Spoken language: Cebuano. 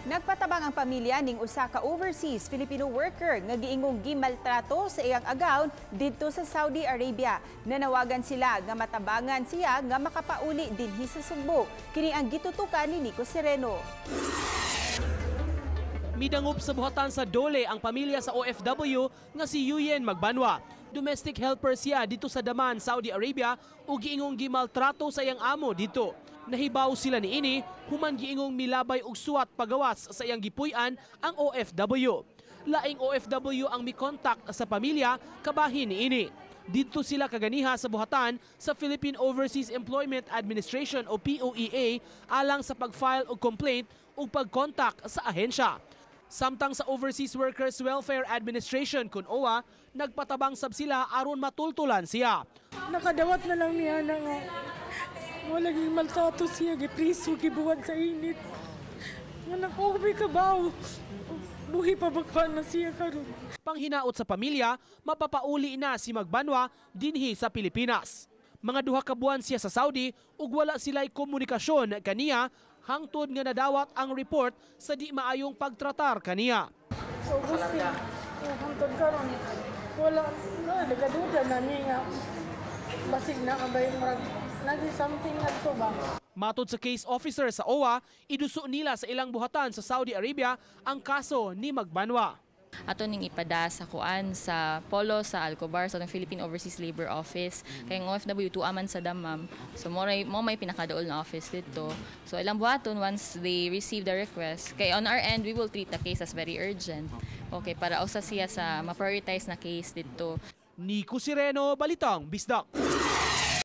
Nagpatabang ang pamilya ning usa ka overseas Filipino worker nga giingong gimaltrato sa iyang agawon didto sa Saudi Arabia. Nanawagan sila nga matabangan siya nga makapauli dinhi sa Sugbo. Kini ang gitutukan ni Nico Sereno. Midangop sa buhatan sa DOLE ang pamilya sa OFW nga si Yuyen Magbanwa. Domestic helper siya didto sa Daman, Saudi Arabia ug giingong gimaltrato sa iyang amo didto. Nahibaw sila niini human giingong milabay og suwat pagawas sa iyang gipuy-an ang OFW. Laing OFW ang mikontak sa pamilya kabahin niini. Didto sila kaganiha sa buhatan sa Philippine Overseas Employment Administration o POEA alang sa pag-file og complaint ug pagkontak sa ahensya. Samtang sa Overseas Workers Welfare Administration kun OWWA, nagpatabang sab sila aron matultulan siya. Nakadawat na lang niya na nga wala maltrato siya, gipriso, gibuhat sa init. Nga naku, may kabaw. Buhi pa ba na siya karon? Panghinaot sa pamilya, mapapauli na si Magbanwa dinhi sa Pilipinas. Mga 2 ka buwan siya sa Saudi ug wala sila'y komunikasyon kaniya hangtod nga nadawat ang report sa di maayong pagtratar kaniya. So, gusto, hangtod karon wala, no, nagaduda na niya nga, basig na kabay, murag, nagi something na to ba? Matod sa case officer sa OWWA, iduso nila sa ilang buhatan sa Saudi Arabia ang kaso ni Magbanwa. Ato ning ipada sa kuan, sa Polo sa Al Khobar, sa atong Philippine Overseas Labor Office. Kay ang OFW tuwa man sa Dammam. So mo may pinakadaol na office didto. So ilang buhaton once they receive the request, kay on our end we will treat the case as very urgent. Okay, para usa siya sa ma-prioritize na case didto. Nico Sireno, Balitang Bisdak.